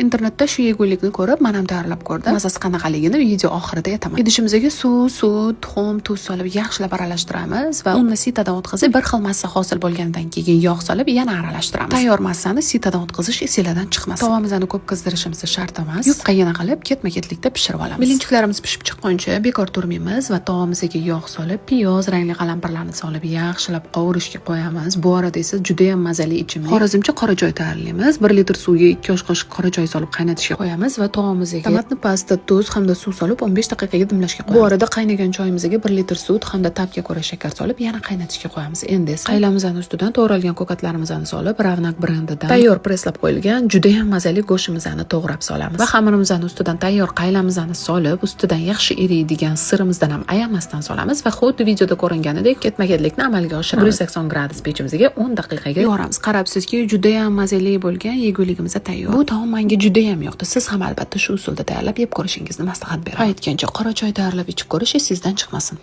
Internetda shu yegulikni ko'rib, men ham tayyorlab ko'rdim. Mazasi qanaqaligini video oxirida aytaman. Idishimizga suv, sut, tuxum, tuz solib yaxshilab aralashtiramiz va unni sitadan o'tkazib, bir xil massa hosil bo'lgandan keyin yog' solib yana aralashtiramiz. Tayyor massani sitadan o'tkazish esinglardan chiqmasin. Tovamizni ko'p qizdirishimiz shart emas. Yupqagina qilib ketma-ketlikda pishirib olamiz. Блинчик larimiz pishib chiqquncha bekor turmaymiz va tovamizga yog' solib, piyoz, rangli qalampirlarni solib yaxshilab qovurishga qo'yamiz. Bu arada esa juda ham mazali ichimlik. Xorazmcha qora choy tayyorlaymiz. 1 litr suvga 2 osh qoshiq qora choy solib qaynatishga qo'yamiz va tovamizga томатный pasta, tuz hamda suv solib 15 daqiqaga dimlashga qo'yamiz. Bu arada qaynagan choyimizga 1 litr sut hamda ta'bga ko'ra shakar solib yana qaynatishga qo'yamiz. Endi esa qaylamizni ustidan to'g'ralgan ko'katlarimizni solib, Ravnak brendidan tayyor presslab qo'yilgan juda ham mazali go'shtimizni to'g'rab solamiz. Va xamirimizni ustidan tayyor qaylamizni solib, ustidan yaxshi eriydigan sirimizdan ham ayamasdan solamiz va xuddi videoda ko'ringanidek ketma-ketlikni amalga oshiramiz. 180 gradus pechimizga 10 daqiqaga yoramiz. Qarabsizki, juda ham mazali bo'lgan yeguligimiz tayyor. Bu taom menga juda ham yoqdi. Siz ham albatta shu usulda tayyorlab yeb ko'rishingizni maslahat beraman. Aytgancha, qora choy tayyorlab ichib ko'rish esingizdan chiqmasin.